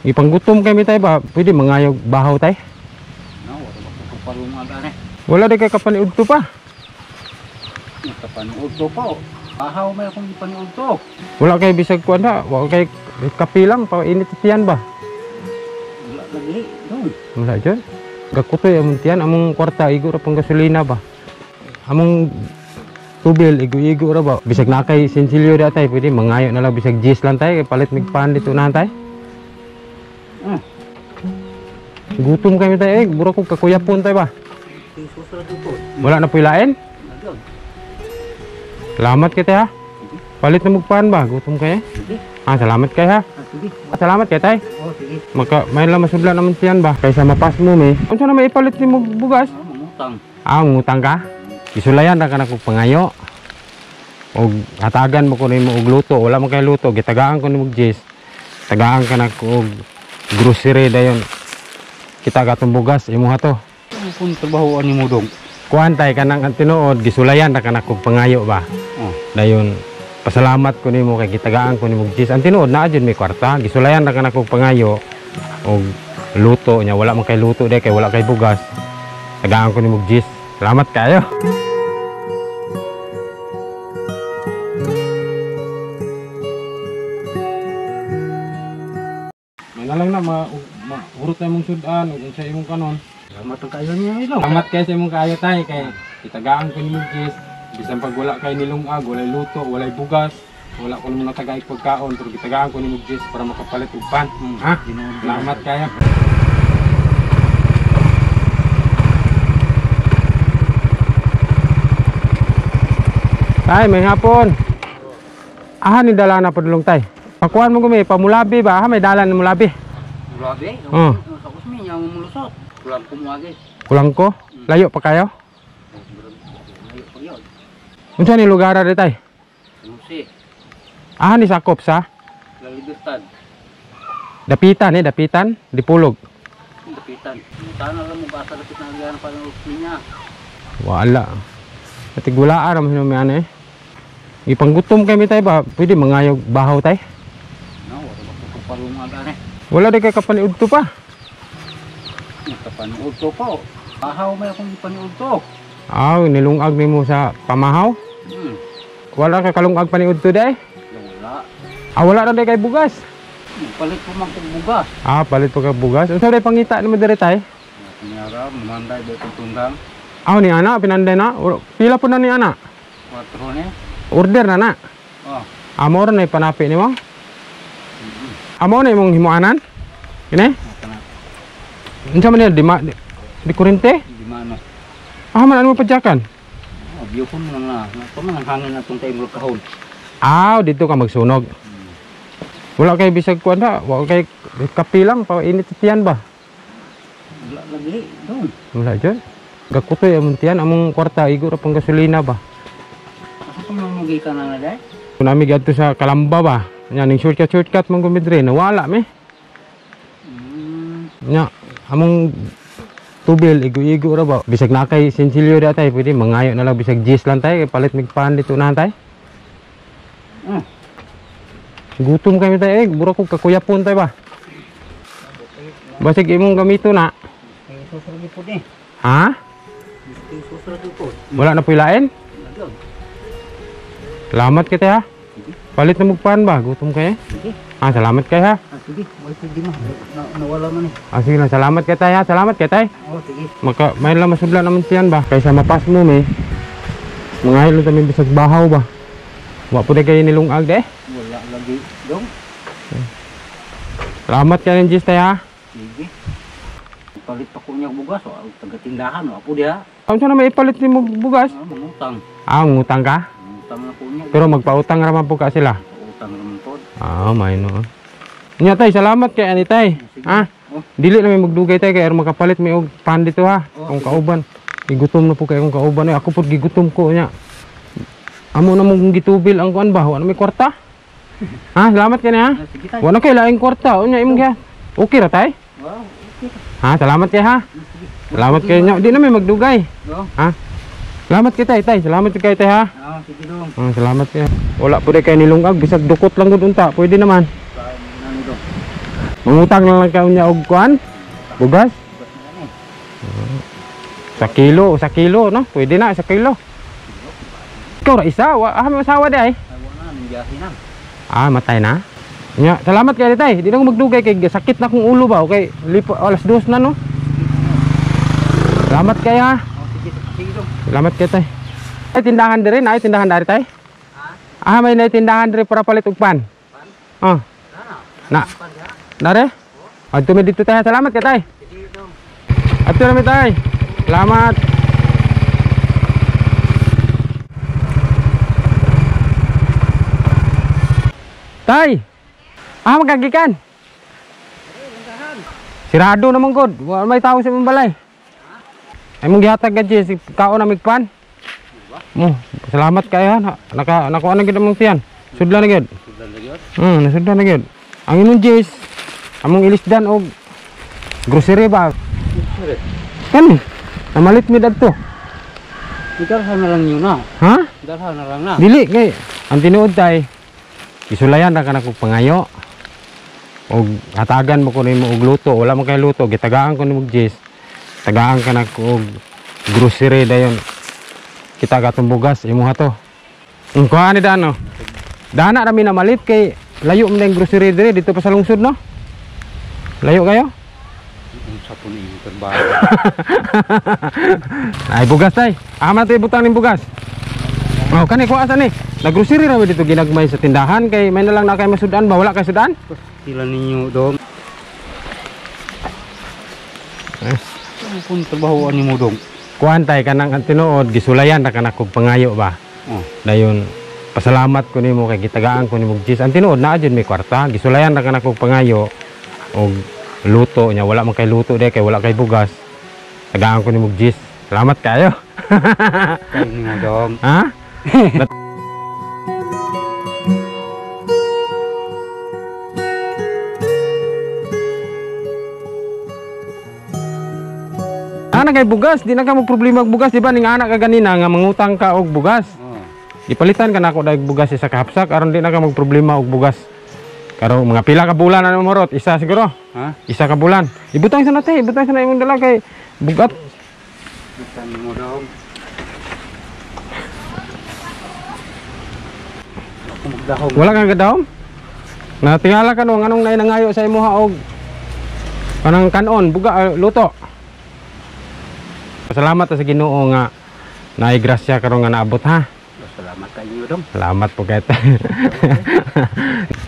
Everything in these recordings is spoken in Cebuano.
Ipanggutom kay mi tay ba? Pwede mangayog bahaw tay? No, wala ba ko palungag ane. Wala di kay kapaniudto pa. Kapaniudto pa. Bahaw may akong ipaniudto. Wala kay bisag kuan ha. Wala kay kape lang pa init tiyan ba? Wala lagi dong. Wala jud. Gakutoy among tiyan, among kwarta igo ra pang gasolina ba. Among tubil igo-igo ra ba. Bisag na kay sinsilyo da tay, pwede mangayo na lang bisag gis lang tay, palit mig pan dito na tay. Gutom kami tay, eh, mura ko kakuyapon tay ba. Wala na puy lain? Salamat kay tay ha. Palit na mugpan ba, gutom kay. Ah, salamat kay ha. Salamat kay tay. Oh, sige. Maka may lang masudla naman tiyan ba kaysa mapas mo mi. Unsa na may ipalit nimo bugas? Ah, mangutang. Ah, mangutang ka? Isulayan ra ka nako pangayo. Og hatagan mo ko nimo og luto, wala man kay luto, gitagaan ko nimo og jis. Tagaan ka nako og grocery dayon. Kita gatong bugas imo ha to. Kung trabaho ani mo dong. Kuan tay kanang ang tinuod gisulayan ra ka nako pangayo ba. Oh. Dayon pasalamat ko nimo kay gitagaan ko nimo og jis. Ang tinuod naa jud may kwarta, gisulayan ra ka nako pangayo og luto nya, wala man kay luto day kay wala kay bugas. Tagaan ko nimo og jis. Salamat kayo. Manalang na mahurot na imong sudan ug unsa imong kanon. Salamat ang kayo niya ilaw. Salamat kay sa imong kaayo tay kay gitagaan ko nimo og jis. Bisan pag wala kay nilungag, walay luto, walay bugas, wala ko nimo natagaig pagkaon, pero gitagaan ko nimo og jis para makapalit og pan. Ha? Salamat kayo. Tay, may hapon. Aha, ni dala na padulong tay. Pakuan mo gumi, pamulabi ba? Aha, may dala na mulabi. Mulabi? Oh. Sa kusmi, niya mulusot. Kulang ko mo agi. Kulang ko? Layo pa kayo? Layo pa yun. Unsa ni lugar ari tay? Musi. Aha, ni sakop sa? La Libertad. Dapitan eh, dapitan, Dipolog. Dapitan. Sana lang mo basta dapit na agyan pa ng kusmi niya. Wala. Atigwala ra man hinumi ana eh. Ipanggutom kay mi tay ba? Pwede mangayog bahaw tay? No, wala ba ko palungag ane. Wala di kay kapaniudto pa. Kapaniudto pa. Bahaw may akong ipaniudto. Ah, nilungag nimo sa pamahaw? Wala ka kalungag paniudto day? Wala. Ah, wala ra day kay bugas. Palit ko man kog bugas. Ah, palit pa kag bugas. Unsa day pangita nimo diri tay? Kunyara, manday day kog tunggang. Ah, ni ana pinanday na. Pila po na ni ana? 4 ni. Order na na. Oh. Amo ra na ipanapi nimo? Amo na imong himuanan? Kini? Unsa man ni di kurente? Di mano. Ah, man ano padyakan? Oh, biyokon mo lang na. Paman ang hangin atong tay murag kahon. Ah, dito ka magsunog. Wala kay bisag kuan ha, wala kay kape lang pa init tiyan ba? Wala lagi dong. Wala jud. Gakutoy among tiyan, among kwarta igo ra pang gasolina ba. Asa pa man mugi ka na day? Kun ami gadto sa Kalamba ba. Nya ning shortcut man gumidre nawala mi. Nya among tubil igo-igo ra ba. Bisag na kay sinsilyo da tay, pwede mangayo na lang bisag jis lang tay, palit mig pan dito na tay. Gutom kami tay, eh, mura ko kakuyapon tay ba. Basig imong gamito na. Ha? Wala na puy lain? Salamat kay tay ha. Palit na mugpan ba, gutom kay. Ah, salamat kay ha. Ah, sige, wala di ma. Nawala man eh. Ah, sige lang, salamat kay tay ha. Salamat kay tay. Oh, sige. Maka may lang masudla naman tiyan ba kaysa mapas mo mi. Mangahilo ta mi bisag bahaw ba. Wa pud kay nilungag de. Wala lagi dong. Salamat kay ning tay ha. Sige. Palit pa ko niya bugas o taga tindahan wa pud ha. Unsa na may ipalit nimo bugas? Ah, mangutang. Ah, mangutang ka? Mangutang na ko niya. Pero magpautang ra man po ka sila. Utang ra man pod. Ah, may no. Nya tay, salamat kay ani tay. Ha? Oh. Dili na may magdugay tay kay aron makapalit may og pan dito ha. Oh, Akong kauban. Gigutom na po kay akong kauban. Eh, ako pod gigutom ko nya. Amo na mong gitubil ang kuan ba? Wa na may kwarta. Ha, salamat kay ha. Ah, sige tay. Wa na kay laing kwarta. Unya imong giha. Okay ra tay? Wow, okay. Ha, salamat kay ha. Salamat kay nya. Di na may magdugay. Oh. Ha? Salamat kay tay, tay. Salamat kay tay ha. Ah, sige dong. Ah, salamat kay. Wala pud kay nilungag bisag dukot lang gud unta. Pwede naman. Mangutang na lang ka unya og kuan? Bugas? Sa kilo no? Pwede na sa kilo. Ikaw ra isa, may asawa di ay. Ah, matay na. Nya, salamat kay tay. Di na ko magdugay kay sakit na akong ulo ba. Okay, lipo 2:00 na no. Salamat kay ha. Salamat kay tay. Ay tindahan diri, na ay tindahan dari tay. Ah, may na tindahan diri para palit og pan. Ah. Na. Dare? Adto mi dito tay. Salamat kay tay. Adto na mi tay. Salamat. Tay. Ah, magagikan. Sirado naman god. Wa may tao sa imong balay. Ay mong gihatag ka si kaon na migpan. Mo, salamat kayo ha. Naka nakuha na gid among tiyan. Sudlan na gid. Nasudlan na gid. Ang imong Jess, among ilisdan og grocery ba? Kani? Namalit mi dadto. Idarhan na lang niyo na. Ha? Idarhan na lang na. Dili kay ang tinuod tay. Isulayan ra ka nako pangayo. Og hatagan mo ko nimo og luto, wala man kay luto, gitagaan ko nimo og Jess. Tagaan ka nako og grocery dayon. Kita gatong bugas imuha to. Ang kuha ni dano. Dana ra mi namalit kay layo man ang grocery dire dito pa sa lungsod no. Layo kayo? Unsa po ni imong trabaho? Ay bugas tay. Ama tay butang ning bugas. Oh, kani kuha sa ni. Naggrocery ra dito ginagmay sa tindahan kay may na lang na kay masudan ba wala kay sudan? Sila ninyo dong. Eh, kung trabaho ani mo dong. Kuan tay kanang ang tinuod gisulayan ra kanang kog pangayo ba. Oh. Dayon pasalamat ko nimo kay gitagaan ko nimo Jess. Ang tinuod naa jud may kwarta, gisulayan ra kanang kog pangayo og luto nya wala man kay luto de kay wala kay bugas. Tagaan ko nimo Jess. Salamat kayo. Kay nimo dong. Ha? Ana kay bugas, di na ka magproblema og bugas, di ba ning anak ka ganina nga mangutang ka og bugas. Oh. Gipalitan ka nako dayog bugas isa ka hapsak aron di na ka magproblema og bugas. Karon mga pila ka bulan na morot, isa siguro. Ha? Isa ka bulan. Ibutang sa nate, ibutang sa na imong dala kay bugat. Butang mo daw. Ako magdahom. Wala kang gadahom? Natingala ka no nganong naay nangayo sa imuha og kanang kanon, buga luto. Salamat sa Ginoo nga naay grasya karon nga naabot ha. Salamat ka inyo dong. Salamat po kay.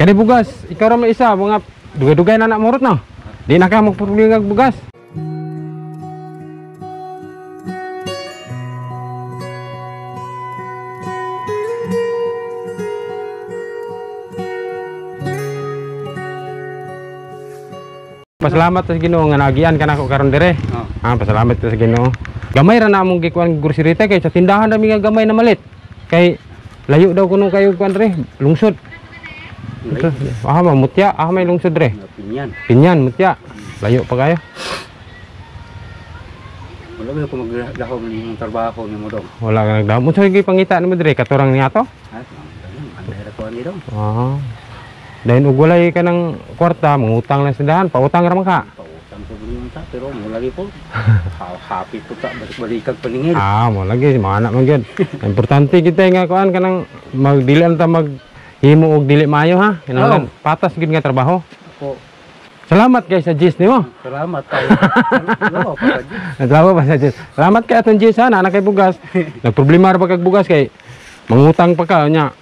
Kani bugas, ikaw ra may isa mga dugay-dugay na na morot no. Di na ka magproblema og bugas. Pasalamat sa Ginoo nga naagian ka nako karon dire. Oh. Ah, pasalamat sa Ginoo. Gamay ra na among gikuan grocery kay sa tindahan dami nga gamay na malit. Kay layo daw kuno kayo kuan dire, lungsod. Ah, mutya, ah may lungsod dire. Pinyan. Pinyan, mutya. Layo pa kayo. Wala ba ko magdahom nimong trabaho nimo dong. Wala ka nagdahom. Unsa gyud pangita nimo dire katurang niya to? Ha? Anday ra ko ani dong. Ah. Dayon og walay ka ng kwarta, mangutang lang sa tindahan, pautang ra man ka. Pautang ko gud ta pero mo lagi po. Happy po ta balik-balikag paningil. Ah, mo lagi mga anak man gyud. Importante kita nga kuan kanang magdili ta maghimo og dili maayo ha. Kinahanglan Oh. patas gyud nga trabaho. Ako. Salamat kay sa Jess nimo. Salamat kayo. Salamat pa sa Jess. Salamat pa sa Jess. Salamat kay atong Jess ha, naa kay bugas. Nagproblema ra ba kag bugas kay mangutang pa ka nya.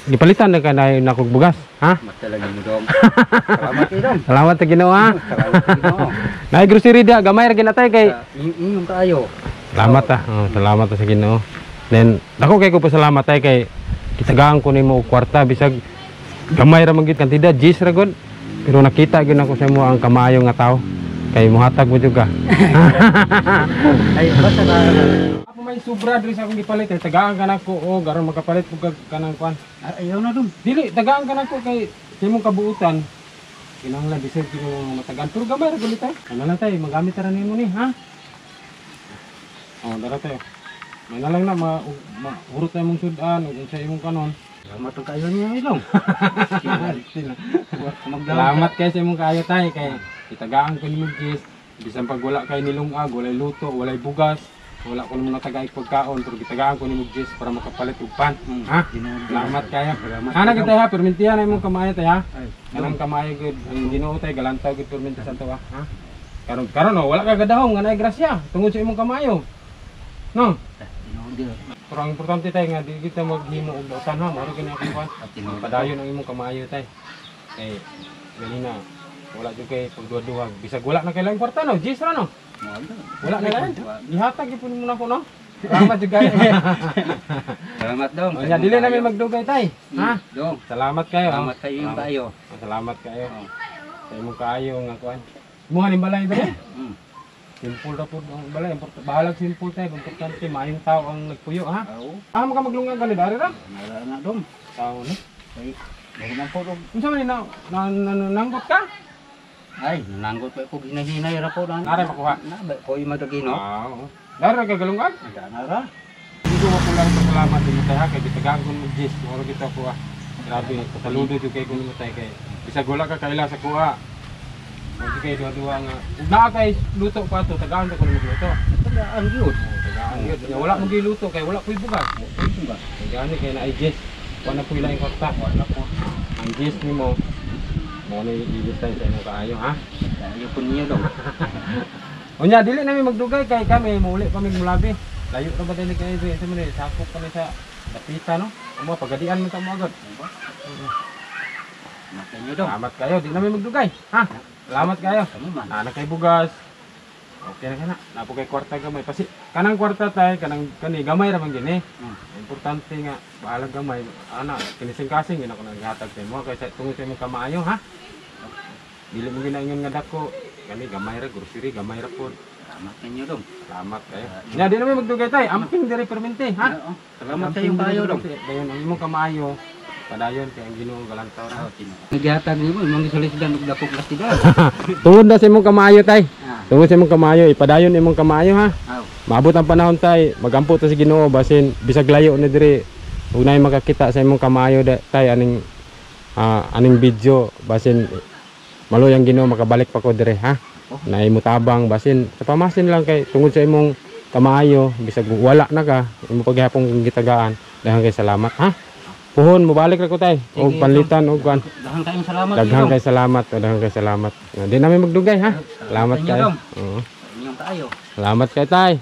Gipalitan na ka na nakog bugas, ha? Matalaga mo dong. Salamat kayo dong. Salamat sa Ginoo ha. Salamat sa Ginoo. Naay grocery dia, gamay ra ginatay kay. Inyong kaayo. Salamat ah. Oh, salamat sa Ginoo. Then dako kay ko pasalamat tay kay kitagaan ko nimo og kwarta bisag gamay ra man gid kantidad, Jess ra gud. Pero nakita gyud nako sa imo ang kamayo nga tawo. Kay mohatag mo jud ka. Ay basta ka. Ako may sobra diri sa akong gipalit kay tagaan ka nako og aron makapalit og kanang kuan. Ayaw na dong. Dili tagaan ka nako kay sa imong kabuutan. Kinahanglan deserve gyud mo matagaan. Pero gamay ra gud tay. Ano lang tay, magamit ra nimo ni ha. Oh, dara tayo. May na lang na mahurot na imong sudan ug unsa imong kanon. Salamat ang kayo niya ilong. Salamat kay sa imong kaayo tay kay itagaan ko nimo Jis. Bisan pag wala kay nilungag, walay luto, walay bugas, wala ko nimo natagaig pagkaon, pero gitagaan ko nimo Jis para makapalit og pan. Ha? Salamat kayo. Ana kita ha, permintihan na imong kamayo tay ha. Kanang kamayo gud ang Ginoo tay galantaw gud perminti sa tawa ha. Karon karon no, wala ka gadahom nga naay grasya tungod sa imong kamayo. No. Pero ang importante tay nga di kita maghimo og dautan ha, mao ra gani akong kuan. Padayon ang imong kamayo tay. Kay ganina wala jud kay pagduha-duha bisag wala na kay laing kwarta no, Jis ra no. Wala na lain. Gihatag gyud mo nako no. Salamat jud kayo. Salamat dong. Nya dili namin magdugay tay. Ha? Dong. Salamat kayo. Salamat sa iyong kaayo. Salamat kayo. Sa imong kaayo nga kuan. Muha ni balay ba? Simple ra pud ang balay. Bahalag simple tay, importante maayong tao ang nagpuyo ha. Oo. Ah, maka maglungag ka ni dari ra. Nara na dong. Tao ni. Ay, meron man po dong. Unsa man ni na nanggot ka? Ay, nanggot pa ko ginahinay ra po na. Nara makuha. Na ba ko imatagino. Ah, oo. Dari ra ka galungag? Nara. Hindi ko lang pasalamat din tay ha kay gitagaan ko mo Jis. Moro kita ko ah. Grabe, pasaludo jud kay ko nimo tay kay bisag wala ka kaila sa kuha. Mo kay duha-duha nga. Ug naa kay luto pa to, tagaan ko nimo luto. Tagaan gyud. Tagaan gyud. Nya wala mo giluto kay wala koy bugas. Kay gani kay naay Jis. Wala po'y laing kwarta. Wala po. Ang Jis nimo mo ni ibig tayo sa imong kaayo ha. Ayo po niyo dong. Unya dili nami magdugay kay kami muuli pa mig mulabi. Layo ra ba tayo kay sa man sakop kami sa dapita no. Amo pagadian man ta mo agad. Salamat niyo dong. Salamat kayo, di nami magdugay. Ha? Salamat kayo. Kamo man. Ana kay bugas. Okay na kana. Napo kay kwarta gamay pasi. Kanang kwarta tay kanang kani gamay ra man gini. Importante nga bahalag gamay ana kinising-kasing gina ko naghatag sa imo kay sa tungod sa imong kamaayo ha. Dili mo ginaingon nga dako. Kani gamay ra grocery gamay ra pod. Salamat ninyo dong. Salamat kayo. Nya di namin magdugay tay. Amping diri permente ha. Salamat sa iyong kaayo dong. Dayon ang imong kamaayo. Padayon kay ang Ginoo galantaw ra. Naghatag nimo imong gisulisidan og dakong kastidad. Tungod na sa imong kamaayo tay. Tungod sa imong kamaayo ipadayon imong kamaayo ha. Maabot ang panahon tay, magampo ta sa Ginoo basin bisag layo ni diri ug nay makakita sa imong kamaayo tay aning aning video basin maluyang Ginoo makabalik pa ko diri ha. Naay mutabang basin sa pamasin lang kay tungod sa imong kamaayo bisag wala na ka imo paghapon gitagaan. Daghan kay salamat ha. Puhon mobalik ra ko tay og panlitan og kuan. Daghan kayong salamat. Daghan kay salamat, daghan kay salamat. Di namin magdugay ha. Salamat kayo. Inyong kaayo. Salamat kay tay.